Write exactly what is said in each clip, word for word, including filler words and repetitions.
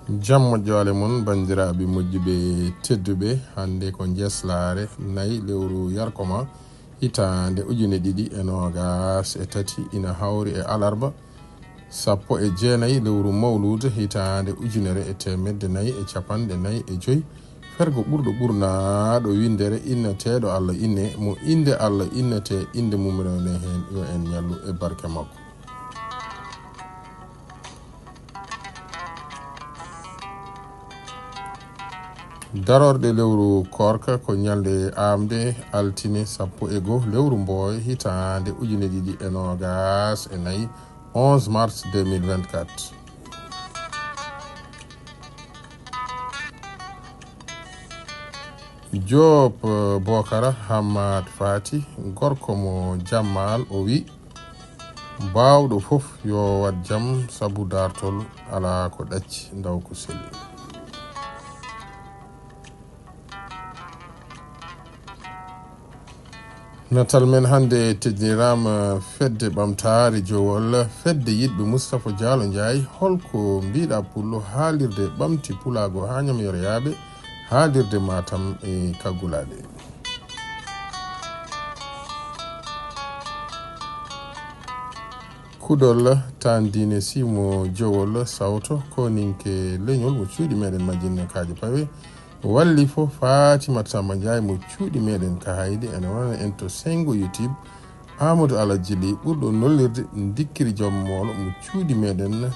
Jam moƴƴo ale mon, banndiraaɓe moƴƴuɓe tedduɓe. Hannde ko njeslaare nayi lewru yarkoma hitaande ujune ɗiɗi e noogas e tati, ina hawri e alarba sappo e jeenayi lewru mawluuda hitaande ujunere e teemedde nayi e capanɗe nayi e joy. Fergo ɓurɗo ɓurnaaɗo winndere inneteeɗo Allah inne, mo innde Allah innetee, innde mum rewne heen, yo en ñallu e barke makko. Darorɗe lewru koorka ko ñalnde aamde altine sappo e goo lewru mbooy hitaande ujune ɗiɗi e noogas e nayi, onze mars deux mille vingt-quatre. Joop Bokara Hammat Fati, gorko mo Jammaal, o wi, baawɗo fof yo waɗ jam, sabu daartol alaa ko ɗacci, ndaw ko selli. Natal men hannde tejniraama fedde ɓamtaare Jowol, fedde yiɗɓe Moustapha Diallo Ndiaye. Holko mbiɗa Pullo, haalirde ɓamti pulaagu haa ñam yoreyaaɓe, haalirde Matam e kaggulaaɗe. Kuɗol tan diine simo Jowol sawto koninke leñol mo cuuɗi meɗen majjinne kaaji pawe. Walli fof Fatimata Samba Ndiaye mo cuuɗi meɗen ka haydi, ene wonana en to sengo YouTube. Amadou Alhaji Ly ɓurɗo nollirde ndikkiri joom moolo mo cuuɗi meɗen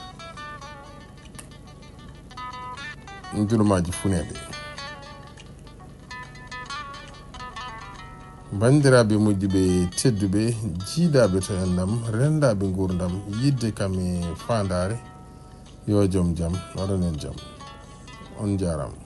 Ndulumaaji Funeeɓe. Banndiraaɓe moƴƴuɓe tedduɓe, jiidaaɓe to enɗam, renndaaɓe nguurndam, yiɗde kam e faandaare, yo joom jam waɗan en jam. On njaaraama.